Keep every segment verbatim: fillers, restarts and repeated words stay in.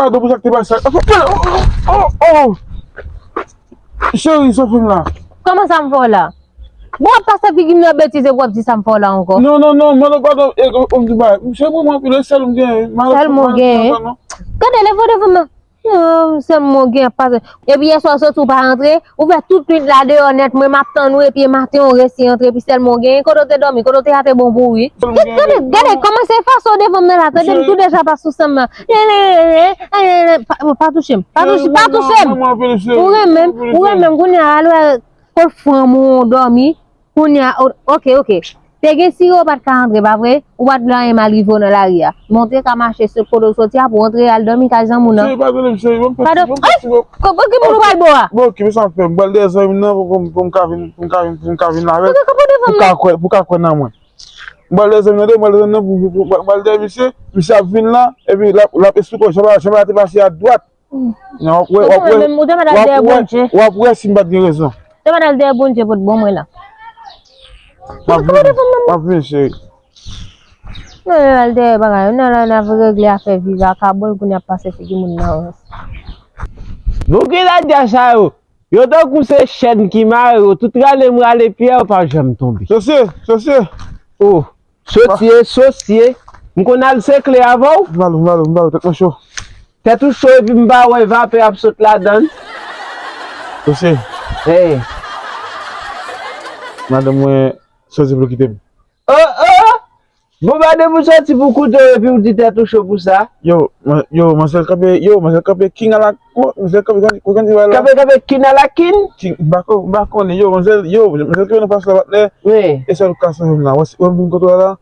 padon pou sa k te pase. Oh, oh, oh, oh. Cheri, sa w fè m la? Kòman sa m fè w la? Bon, w ap pase figi m nan betiz epi w ap di sa m fè w la ankò. Non, non, non, mande w padon, e, ou m di bagay. Cheri, mwen, mwen anpil, e sèl m genyen. Sèl m genyen. Gade, leve w devan m nan. Non, sèl m genyen ap pase. Epi yèswa w soti, ou pa rantre, ou fè tout nuit la deyò nèt, mwen m ap tann ou, epi maten ou resi antre, epi sèl m genyen. Kote w te dòmi, kote w te a te bon pou ou, wi. Gade, gade, kòman se fason w devan m nan la, tande m tou deja pa sou san m nan. Pa, pa touche m, pa touche, pa touche m. Ou renmen m, ou renmen m, kounye a, al wè kot fanm ou dòmi, kounye a, o-, oke, oke. Te gen sirop, ou pa t ka antre, pa vre? Ou pa t vle anyen mal rive w nan lari a. Men w te ka mache sot kote w soti a pou w antre al dòmi kay zanmi w nan. Cheri, padone m, cheri, ban m fè ti, ban m fè ti, bon. Ko-, ko-, ki moun ou pral bo a? Bon, oke, men sa m fè? M pral dèyè zanmi m nan pou, pou, pou m ka vin, pou m ka vin, pou m ka vin la avè l. Pou ka kwè, pou ka kwè nan mwen. M pral dèyè zanmi m nan, m pral dèyè zanmi m nan pou, pou, pou, m pral dèyè misye, misye ap vin la, epi l ap, l ap esplike w jan bagay, jan bagay te pase a dwat. Non, w ap wè, w ap wè, w ap wè, w ap wè si m pa t gen rezon. Ou te mèt al dèyè Bondye pou t bon mwen la. M ap vini, m ap vini, cheri. Non, yo al dèyè bagay yo. Nan la, n ap regle afè vi vakabon, kounye a ap pase figi moun nan. Bon, ki ladja sa yo? Yo tankou se chèn ki mare yo. Tout rale m rale pyè, yo pa janm tonbe. Sosye, sosye. Oh. Sosye, sosye. M konn al sekle avè w. M ba l, m ba l, m ba l, tèt mwen cho. Tèt ou cho epi m pa wè vapè ap sot ladan l. Sosye. Hey. Madanm mwen soti pou l kite m. Oh, oh! Bon, madanm ou soti pou koute w epi w di tèt ou cho pou sa? Yo, man-, yo, manzèl kanpe, yo, manzèl kanpe king a la, ko-, manzèl kanpe, kanpe, kanpe, kanpe, kanpe king a la king? King, m pa ko-, m pa konnen, yo, manzèl, yo, manzèl kanpe nan pas la, patnè. Wi. E sèl ka sove m la. Wè, si, wè, m vin kote w la,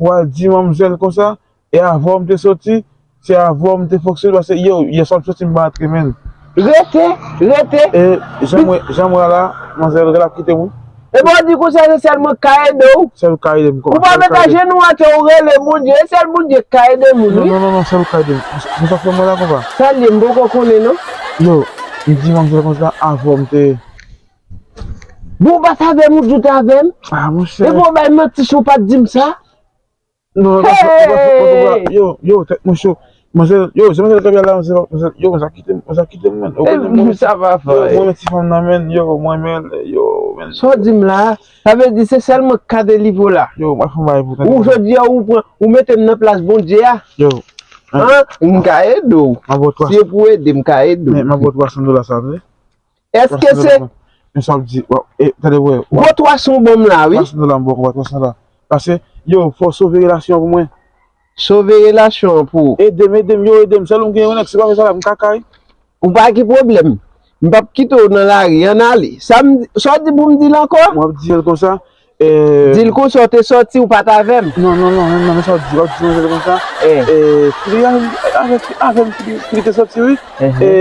w al di manmzèl konsa, e avè w m te soti, se avè w m te fonksyone, paske yo, yèswa m soti m pa antre menm. Rete, rete. E jan mwen, jan mwen la, manzèl rele ap kite m wi. E bon, di konsa se sèl mwen k ka ede w. Sèl ou ka ede m. Ou pa met ajenou atè ou rele Bondye, e sèl Bondye k ka ede moun wi. Non, non, non, non, sèl ou ka ede m. Konsa fè mwen la konpa. Sa l ye, m poko konnen non. Yo, m di manzèl konsa, avè w m te. Bon, ou pa t avè m, ou di w t avè m. Ah, monchè. Epi w bay manti si w pa t di m sa. Non, non, non, non, non, non, yo, yo, tèt mwen cho. Manzèl, yo, se manzèl k ap la, manzèl, manzèl, yo, manzèl kite m, manzèl kite m, menn. Ou konnen mwen, sa pa fè. Yo, mwen, ti fanm nan, menn, yo, mwen, menn, yo, menn. Sa w di m la, sa vle di se sèl mwen k ka delivre w la. Yo, mwen fè yon bagay pou tande. Ou jodi a, ou pran, ou mete m nan plas Bondye a. Yo. An, m ka ede w. Si e pou ede, m ka ede w. Men, m ap ba w twa san dola sa vre. Èske se. Men sa w ap di, w ap, e, tande, wè, w ap. Gwo twa san w ban m la, wi. Twa san dola, m ba w konpa twa san dola. Paske, yo, fò w sove relasyon an pou mwen. Sove relasyon an pou ou. Ede m, ede m, yo, ede m. Sèl ou m gen, yo, nèg, si pa fè sa la, m kaka, wi. Ou pa gen pwoblèm. M p ap kite w nan lari, ann ale. Sa m, sa w di pou m di l ankò? W ap di l konsa, E, di l konsa w te soti, ou pa t avè m. Non, non, non, non, men sa w di, w ap di manzèl konsa. E, fili a, avè, avè m, fili, fili te soti, wi. E,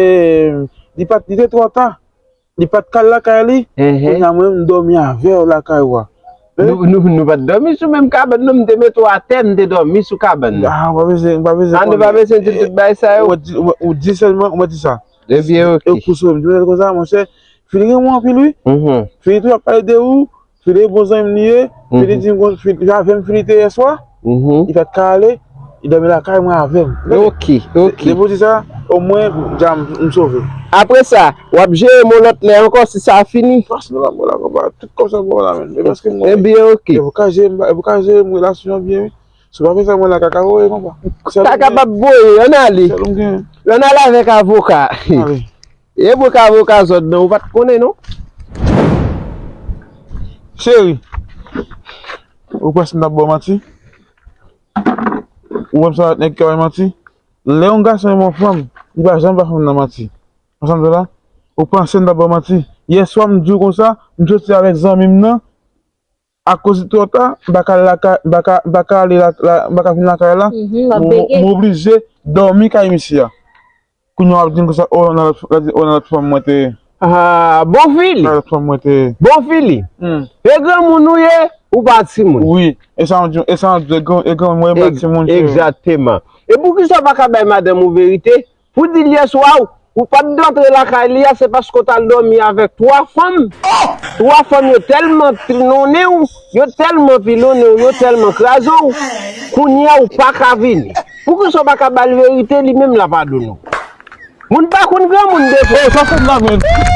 li pa t, li te twò ta. Li pa t ka al lakay li. Kounye a, mwen, m dòmi avè w lakay ou a. Nou, nou, nou pa t dòmi sou menm kabann, non, m te mete w atè, m te dòmi sou kabann nan. Ah, ou pa bezwen, ou pa bezwen konnen. Ah, nou pa bezwen di tout bagay sa yo. Ou di, ou, ou di sèlman, ou di sa. Ebyen, oke. E pou sove m, di manzèl konsa, monchè, fili renmen w anpil, wi. Fili toujou ap pale de ou. Fili bon zanmi m li ye. Fili di m konn, Fili, avè m Fili te yèswa. Li pa t ka ale. Li dòmi lakay mwen avè m. Oke, oke. Depi w di sa, omwen, dja m, m sove. Apre sa, w ap jere m yon lòt lè ankò si sa fini. Pas nou la, mwen la, konpa. Tout kòb sa pou w la, menn. E paske mwen. Ebyen, oke. E pou ka jere m, e pou ka jere m relasyon an byen, wi. Si w pa fè sa, mwen la, kaka voye, konpa. Kaka p ap voye, ann ale. Sèl ou m gen. Ann ale avèk avoka. Ale. E mwen k avoka zòd nan, ou pa t konnen non. Cheri, ou panse m t ap ba w manti? Ou wè m sa nèg k ap bay manti? Lè yon gason renmen yon fanm, li pa janm ba fanm nan manti. Konprann sa m di w la? Ou panse m t ap ba w manti? Yèswa m di w konsa, m soti avèk zanmi m nan, akoz li twò ta, m pa ka al lakay, m pa ka, m pa ka ale la, la, m pa ka vin lakay la. M, m oblije dòmi kay misye a. Kounye a w ap di m konsa, o, nan lòt, w ap di, o, nan lòt fanm mwen te ye. Ah, bon Fili. Nan lòt fanm mwen te ye. Bon Fili. E granmoun ou ye, ou pa timoun. Wi, e sa w di, e sa w di, e gran, e granmoun mwen, e pa timoun, cheri. Egzakteman. E poukisa w pa ka bay madanm ou verite? Pou di l yèswa, ou pa t antre lakay li a, se paske w t al dòmi avèk twa fanm. Twa fanm yo tèlman pilonnen w, yo tèlman pilonnen w, yo tèlman kraze w, kounye a ou pa ka vini. Poukisa w pa ka ba l verite, li menm l a padone w? Moun pa konn granmoun devan. Oh, sa fèt la, menn.